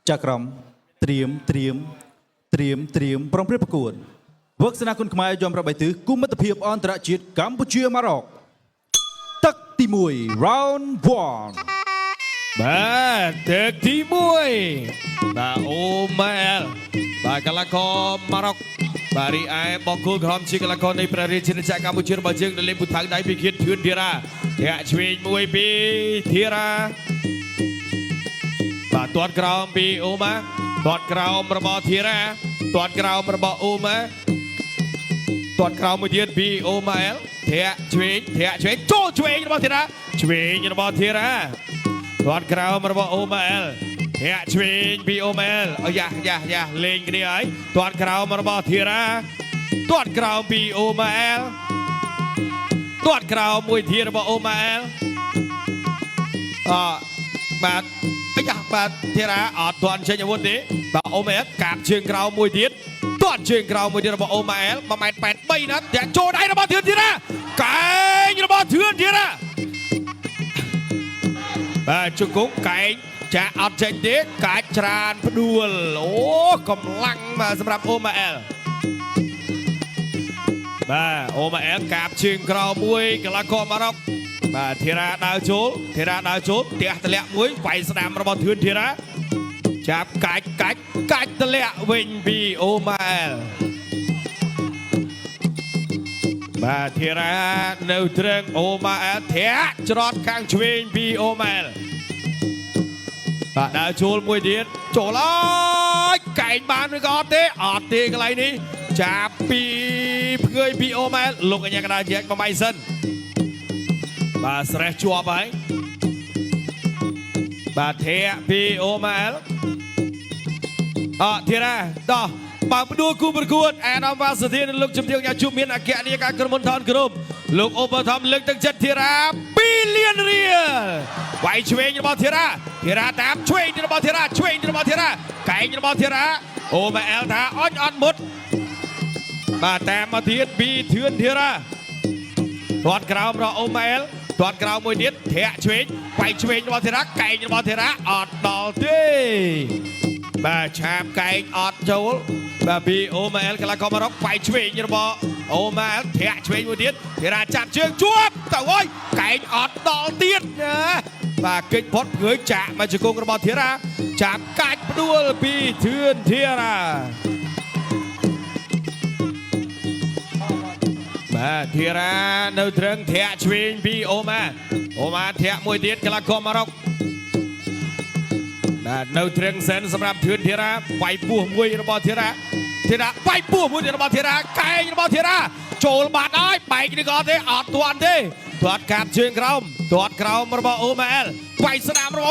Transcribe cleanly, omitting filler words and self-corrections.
ចៅក្រមត្រៀមត្រៀមត្រៀមត្រៀមប្រុងប្រៀបប្រកួតវឹកសេនាគុនខ្មែរយំប្របីទិសគុំមិត្តភាពអន្តរជាតិកម្ពុជាម៉ារ៉ុកទឹកទី1 round 1 បាទទឹកទី1បាទអូម៉ែលបាទកីឡាករម៉ារ៉ុកបាទរីឯបង្គោលក្រហមជាកីឡាករនៃព្រះរាជាណាចក្រកម្ពុជារបស់យើងដែលលេងពូថៅដៃពីគៀតធឿនធីរ៉ាធាក់ឆ្វេងមួយពីធីរ៉ាបាទទាត់ក្រោមពីអូម៉ាទាត់ក្រោមរបស់ធីរ៉ាទាត់ក្រោមរបស់អូម៉ាទាត់ក្រោមមួយទៀតពីអូម៉ាអែលធាក់ឆ្វេងធាក់ឆ្វេងចូលឆ្វេងរបស់ធីរ៉ាឆ្វេងរបស់ធីរ៉ា ទាត់ក្រោមរបស់អូម៉ាអែលធាក់ឆ្វេងពីអូម៉ាអែលអូយ៉ាយ៉ាយ៉ាលេងគ្នាហើយទាត់ក្រោមរបស់ធីរ៉ាទាត់ក្រោមពីអូម៉ាអែលទាត់ក្រោមមួយធារបស់អូម៉ាអែលអបាទអាយ៉ាបាទធីរ៉ាអត់ទាន់ចេញអាវុធទេបាទអូម៉ាអែលកាបជើងក្រោមមួយទៀតទាត់ជើងក្រោមមួយទៀតរបស់អូម៉ាអែល1ម៉ែត្រ83ណាធាក់ចូលដៃរបស់ធឿនធីរ៉ាកែងរបស់ធឿនធីរ៉ា បាទជង្គង់កែងចាក់អត់ចេញទេកាចច្រានផ្ដួលអូកម្លាំងបាទសម្រាប់អូម៉ាអែលបាទអូម៉ាអែលកាបជើងក្រោមមួយកីឡាករម៉ារ៉ុកបាទធីរ៉ាដើរចូលធីរ៉ាដើរចូលផ្ទះតម្លាក់មួយវាយស្ដាំរបស់ធឿនធីរ៉ាចាប់កាច់កាច់កាច់តម្លាក់វិញពីអូម៉ាអែលបាទធីរ៉ានៅត្រឹងអូម៉ាអែលធាក់ច្រត់ខាងឆ្វេងពីអូម៉ាអែល បាទដើរចូលមួយទៀតចូលហើយកែងបានឬក៏អត់ទេអត់ទេកន្លែងនេះចាប់ពីភឿយពីអូម៉ែលលោកអញ្ញាកដាជែកបំៃសិនបាទស្រេះជាប់ហើយបាទធាក់ពីអូម៉ែលអធីរ៉ាដោះបើផ្ដួលគូប្រកួតអាដាមវ៉ាសាធានលោកជំទាវញ៉ាជួបមានអគ្គនាយិកាក្រុមហ៊ុនថនក្រុមលោកអូបធំលើកទឹកចិត្តធីរ៉ា2លានរៀលវាយឆ្វេងរបស់ធីរ៉ាធីរ៉ាតាមឆ្វេងរបស់ធីរ៉ាឆ្វេងរបស់ធីរ៉ាកែងរបស់ធីរ៉ាអូម៉ែអែលថាអញអត់មុតបាទតាមមកទៀតពីធឿនធីរ៉ាទាត់ក្រោមរបស់អូម៉ែអែលទាត់ក្រោមមួយទៀតធាក់ឆ្វេងវាយឆ្វេងរបស់ធីរ៉ាកែងរបស់ធីរ៉ាអត់ដល់ទេ បាទឆាបកែងអត់ចូលបាទពីអូម៉ាអែលកីឡាករម៉ារ៉ុកវាយឆ្វេងរបស់អូម៉ាអែលធាក់ឆ្វេងមួយទៀតធីរ៉ាចាប់ជើងជួបទៅអើយកែងអត់ដល់ទៀតណាបាទកិច្ចផុតភើយចាក់មកជង្គង់របស់ធីរ៉ាចាប់កាច់ផ្ដួលពីធឿនធីរ៉ាបាទធីរ៉ានៅត្រឹងធាក់ឆ្វេងពីអូម៉ាអូម៉ាធាក់មួយទៀតកីឡាករម៉ារ៉ុក បាទនៅត្រឹងសិនសម្រាប់ធឿនធីរ៉ាវាយពោះមួយរបស់ធីរ៉ាធីរ៉ាវាយពោះមួយរបស់ធីរ៉ាកែងរបស់ធីរ៉ាចូលបាត់ហើយបែកនេះក៏អត់ទេអត់ទាន់ទេទាត់កាប់ជើងក្រោមទាត់ក្រោមរបស់អូម៉ាអែលវាយស្ដាំរបស់